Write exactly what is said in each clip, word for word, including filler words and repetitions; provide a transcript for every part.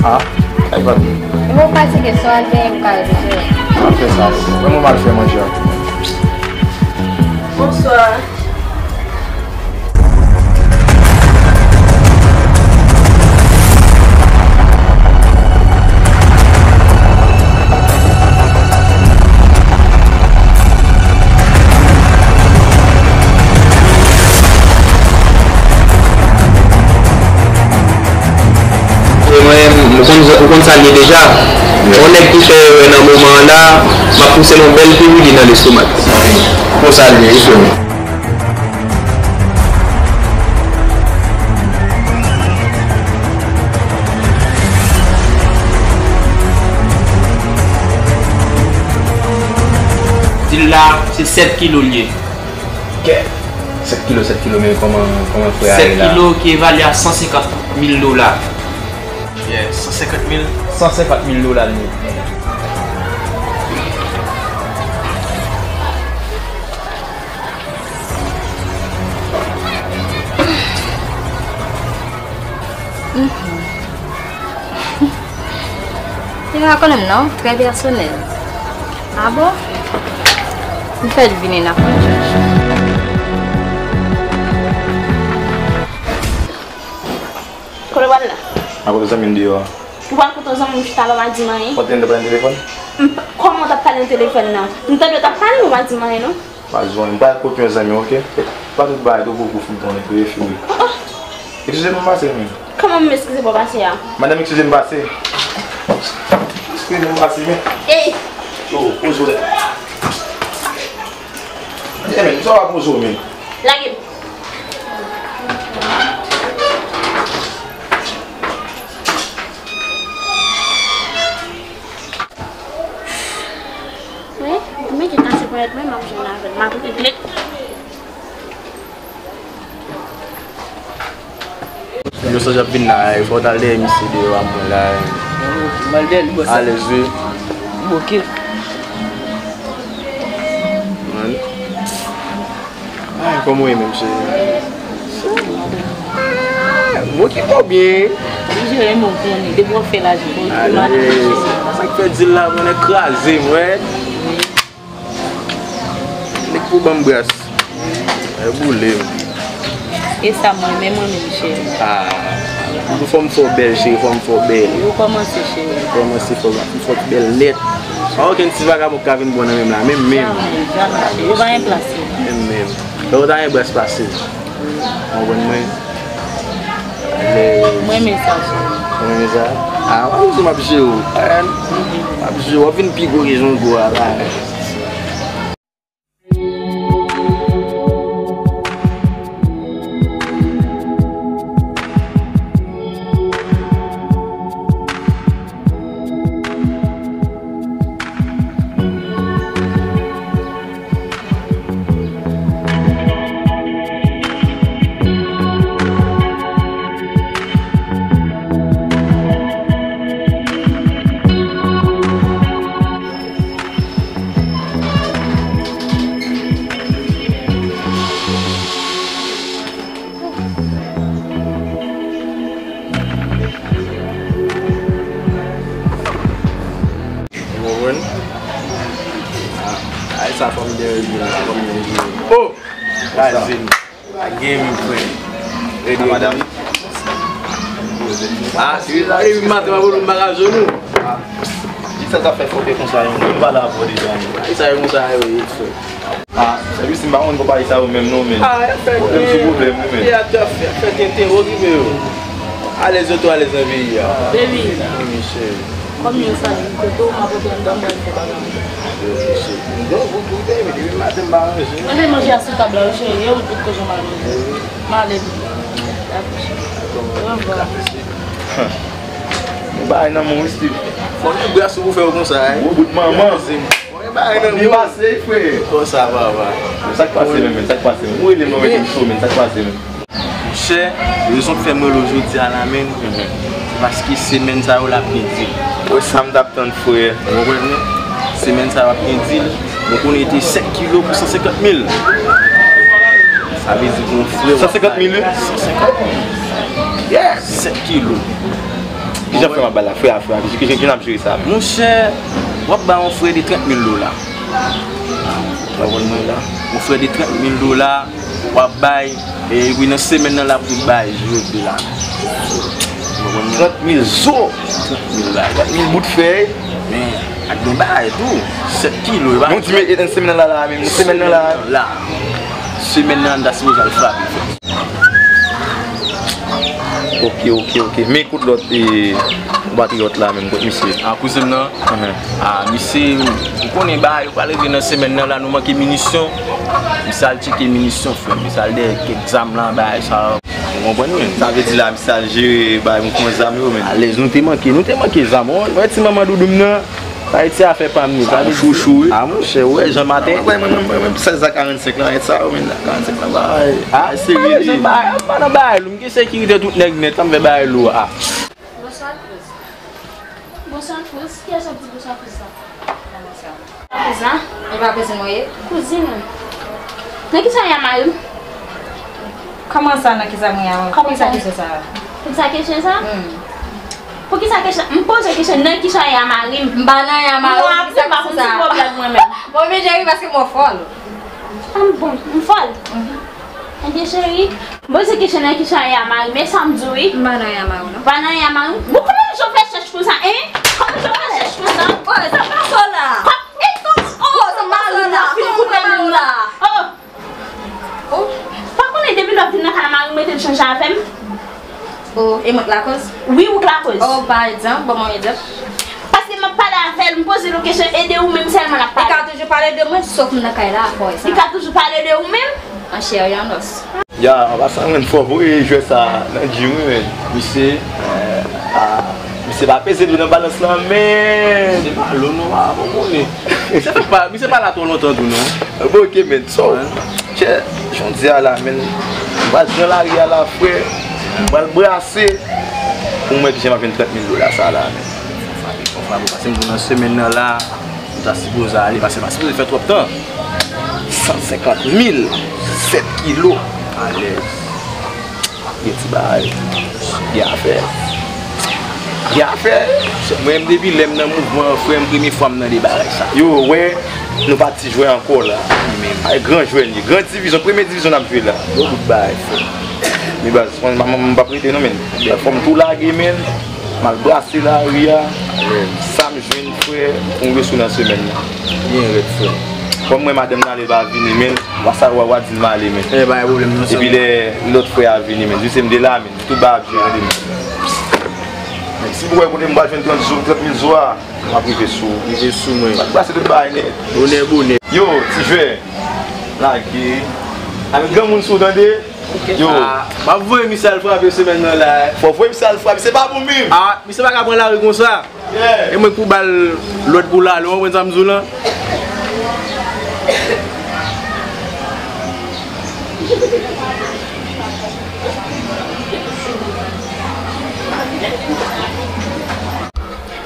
Ah, kay papi. Ou pa ti kesyon, al benyen pou kay bezwen. Apre sa, mwen, mwen m al fè manje a. Bonswa. E mwen, ou konn, ou konn sa l ye deja. Yon nèg ki fè erè nan moman an la, m ap pouse l yon bèl pirili nan lestomak. Konsa l ye, wi, frè m. Dil la, se sèt kilo l ye. Kè! Sèt kilo, sèt kilo, men kòman, kòman frè a ye la? Sèt kilo ki evalye a san senkant mil dola. Yeah, san senkant mil. San senkant mil dola l ye. Mhm. Li pa konnen m non, trè pèsonèl. A bon? M fè l vini nan konjans. Kote w pral la? Mwen kote zanmi m deyò a. Ou pral kote yon zanmi w chita la, w pa di m anyen? Ou pa t tande m t ap pale nan telefòn? M p-, kòman w t ap pale nan telefòn nan? M tande w t ap pale, ou pa di m anyen non. Pa jwenn, m pral kote yon zanmi, oke? Pa tout bagay tou pou kou fout bon, tou e fini. Oh, oh. Eskize m pase, men. Kòman m eskize pa w pase a? Madanm, eskize m pase. Eskize m pase, men. Ey! Oh, poze w la. Ey, men, sa w ap poze w, men. Lage m. Wi, mwen ki kase ponyèt mwen, m ap jwenn avè l. M ap regle. Yo sonje ap vin la, fò w t al dèyè misye deyò a mwen la. M al dèyè l, bòs. Alèz, wi. Boke. Man. Ay, kòman w ye menm, cheri? Mwen ki pa w byen. Li jere men w konnen, depi w ap fè lajan, bon, li ale, mal. Sa k fè dil la, mwen, nèg kraze m, wè. Nèg pou ban m bras. Ay, boule m. E sa mwen menm, mwen menm, cheri. Ah, fò m fè w bèl, cheri, fò m fè w bèl. Ou kòmanse, cheri. Kòmanse fò, fò w bèl nèt. Pa okenn ti vagabon k ka vin bon nan menm la, menm, menm. Jamè, jamè, cheri. Ou pa gen plas, cheri. Menm, menm. Lè w ta gen bras pase. Konprann mwen? Mwen renmen sa, cheri. Ou renmen sa? Ah, w ap di m ap jere w. M ap jere w, w ap vin pi gwo ke jan w gwo a la. Ou konprann? Ah, ay sa fò m gen regle la, fò m gen regle. Oh! Kraze m. Pa gen menm frè. Redi, redi. Ah, si sa rive maten, m ap rele w, m pa ka jwenn ou. Ki sa k ap fè fòkè konsa, yon moun pa la avè w deja, non. Ki sa yo konsa, yo, yo fè? Ah, epi si m pa konn konpayi sa yo menm non, men. Ah, pwoblèm sou pwoblèm, wi, men. Fè tenten, okipe yo. Alèz yo tou, alèz nan peyi a. Baby. Wi, cheri. Kòm yo sa, kote w, m ap rete anndan, mwen fè bagay. Mete manje a sou tab la, wi, cheri. E ou tout kote m al manje. M ale. Orevwa. Yon bagay nan men w, wi, Steve. Fò gen bras ou pou fè yo konsa, wi. Gwo bout manman. Fò gen bagay nan men w. Byen pase, frè. Konsa, papa. Sa k pase menm, men? Sa k pase menm? Ou rele m nan, mete m cho, men. Sa k pase menm? Monchè, rezon k fè m rele w jodi a la menm, se paske semèn sa yo l ap gen dil. Wè sa m t ap tann, frè. Ou konprann mwen? Semèn sa yo ap gen dil. Mwen konnen te sèt kilo pou san senkant mil. Sa vle di pou yon frè w ap... San senkant mil, wi? San senkant mil. Yes! Sèt kilo. Kijan frè m ap bay la, frè a, frè a, kijan, kijan n ap jere sa menm? Monchè, w ap bay yon frè de trant mil dola. Ou konprann mwen la? Yon frè de trant mil dola, w ap bay, e wi, nan semèn nan, l ap ret bay, jwe de la. Ou konprann mwen? Trant mil zo! Trant mil bagay. Trant mil bout fèy. Men, ak de bagay tou. Sèt kilo, e pa. Yon ti men, nan semèn nan la, la menm, nan semèn nan la. La. Semèn nan, n ta sipoze al frape, frè. Ok, ok, ok. Men kote lòt, e, konpatriyòt la menm, kote misye? A, kouzen m nan? Ahan. A, misye, ou konnen bagay yo pral rive nan semèn nan la, nou manke minisyon. Misye al tcheke minisyon, frè. Misye al dèyè kèk zam la, bagay sa. Ou konprann, men? Sa vle di la, misye al jere bagay mouvman zam yo, men. Alèz, nou te manke, nou te manke zam. Ou wè ti manman doudou m nan? Ayiti afè pa m li. Sa vle di chouchou, wi. A, monchè, ou wè jan maten. Mwen, mwen, mwen, mwen, sèz a karannsenk lan, et sa, mwen, karannsenk lan, bagay. A, bagay serye li. Mwen pa nan bagay lou, m gen sekirite tout nèg nèt, sa m fè bagay lou a. Bonswa, Cruz. Bonswa, Cruz. Kiyès w ap di bonswa, Cruz la? Kòman sa? Kouzin? E pa kouzin mwen ye? Kouzin ou. Nan kisa w ye a mari m? Kòman sa, nan kisa mwen ye a mari m? Kòman sa? Poukisa kesyon sa a? Poukisa kesyon sa? Hmm. Poukisa kesyon? M poze kesyon, nan kisa w ye a mari m? M pa nan anyen a mari m, poukisa kesyon sa a? Mwen ap di, m pa konn ti pwoblèm mwen menm. Bon, men cheri, paske mwen fòl. Ah, bon, m fòl? Mhm. Ebyen, cheri, m poze kesyon nan kisa w ye a mari m, e sa m di w, wi. M pa nan anyen a mari w, non. Pa nan anyen a mari m? Bon, kòman jan w fè chèch konsa, en? Kòman jan w fè chèch konsa? Oh, sa pa sa la. Kòm, e kòm, oh, sa pa sa la. Fin koute moun la. Oh. Oh. Pa konnen depi lè w vin nan kay la, mari m mete l chanje avè m. Oh, e mwen k lakòz? Wi, ou k lakòz. Oh, pa egzanp, ban m yon egzanp. Paske m ap pale avè l, m poze l yon kesyon, e de ou menm sèlman l ap pale. Li ka toujou pale de mwen, sòf m nan kay la, fò e sa. Li ka toujou pale de ou menm? An chè e an os. Ya, an pasan, mwen fò voye jwè sa nan gym, wi, men. Misye, eh, ah, misye pa peze dlo nan balans lan, men. Misye pa lo non, pa bon konnen. Misye pa, misye pa la twò lontan tou, non. Bon, ok, men. So, chè, jodi a la, men, m pral pran lari a la, frè. M pral brase pou m wè kijan m ap jwenn trant mil dola sa la, men. Fò frape, fò frape, paske m di w nan semèn nan la, m ta sipoze ale, paske m pa sipoze fè twòp tan. San senkant mil, sèt kilo. Alèz. Gen ti bagay. Gen afè. Gen afè. Mwen menm depi lè m nan mouvman an, frè m, premye fwa m nan de bagay sa. Yo, wè, nou pa ti jwè ankò la. Ay, gran jwè n ye. Gran divizyon, premye divizyon n ap jwe la. Bon bout bagay, frè. Men baz, mwen, m, m, m p ap rete non, men. Fò m tou lage, men. M al brase lari a. Sa m jwenn, frè, pou m resou nan semèn nan. Byen rèd, frè. Kòm mwen, madanm nan ale pa vini, men. W a sa, w a, w a di l m ale, men. Eh, pa gen pwoblèm, non, epi lè lòt frè a vini, men. Jis se m de la, men. Tout bagay ap jere de men. Men si w wè kote m pral jwenn trant zo, trant mil zo a, m ap rive sou ou. Rive sou mwen. M ap brase tout bagay nèt. Bonè, bonè. Yo, ti jwè. Lage. Avèk granmoun sou ou, tande. Yo. Ah, m ap voye misye al frape semèn nan la. Fò voye misye al frape, se pa bon menm. Ah, misye pa ka pran lari konsa. Yeah. E mwen k pou ba l lòd pou l ale, w konprann sa m di w lan?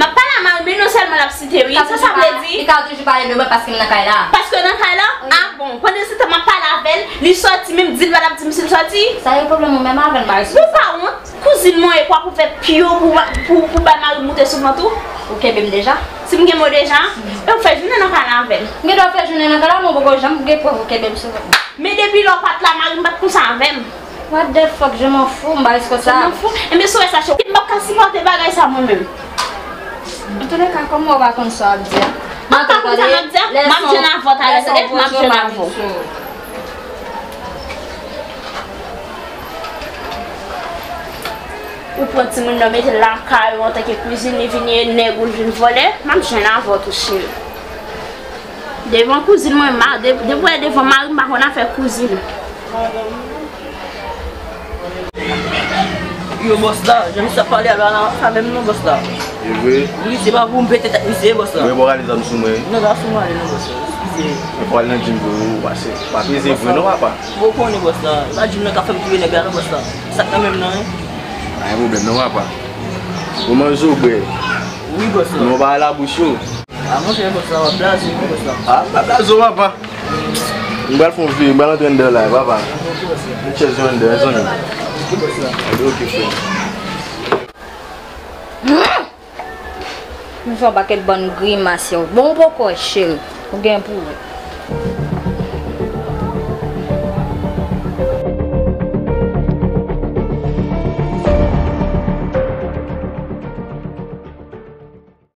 M ap pale a mari m, men non sèlman l ap site, wi. Sa sa vle di? Li ka toujou pale de mwen paske m nan kay la. Paske w nan kay la? Ah bon. Pandan se tan m ap pale avè l, li sòti, men m di l pa t ap di m si l sòti. Sa e pwoblèm ou menm avè l, Marisol? Ou pa wont? Kouzin mwen, e kwa pou fè pye w pou, pou, pou bay mari m moute sou vant ou? Ou kenbe m deja? Si m kenbe w deja? E w fè jounen nan kay la avè l. M gen dwa fè jounen nan kay la, men w poko janm gen prèv ou kenbe m sou vant mwen. Men depi lè w pa t la, mari m pa t konsa avè m. What the fuck, je m'en fous, m pa res konsa. Je m'en fous? Enben, si w wè sa, cheri, m p ap ka sipòte bagay sa mwen menm. Antouleka, kòman w pa konn sa w ap di a? M pa konn sa m ap di a? M ap jwenn avè w talè, tande? M ap jwenn avè w. Ou pran timoun nan, mete l lakay ou antanke kouzin, li vini e nèg ou l vin vòlè. M ap jwenn avè w tou, cheri. Devan kouzin mwen, ma, de, depi w wè devan mari m, m pa konn afè kouzin. Yo, bòs la, jan misye ap pale a la, sa menm non, bòs la. E vre? Wi, se pa pou m pete tèt misye, bòs la. Mwen, bon, rale zam sou mwen. Non, pa sou mwen, non, bòs la. Eskize. Mwen pral nan gym pou ou, pase. Pa peze vre non, papa. Bon, ou konnen, bòs la. E pa gym nan k ap fè m touye nèg la non, bòs la. Sa k nan men m nan, wi. Pa gen pwoblèm non, papa. Ou manje ou bwè? Wi, bòs la. Men ou pa al labouch ou. A, monchè, bòs la, w ap blaze, wi, bòs la. A, m pa blaze w, papa. M pral fè yon vire, m pral antre anndan la, papa. Yon chèz yo anndan, zanmi. Wi, bòs la. Ebyen, oke, frè. M fè yon pakèt bann grimas yo. Bon, ou poko wè, cheri. Ou gen pou wè.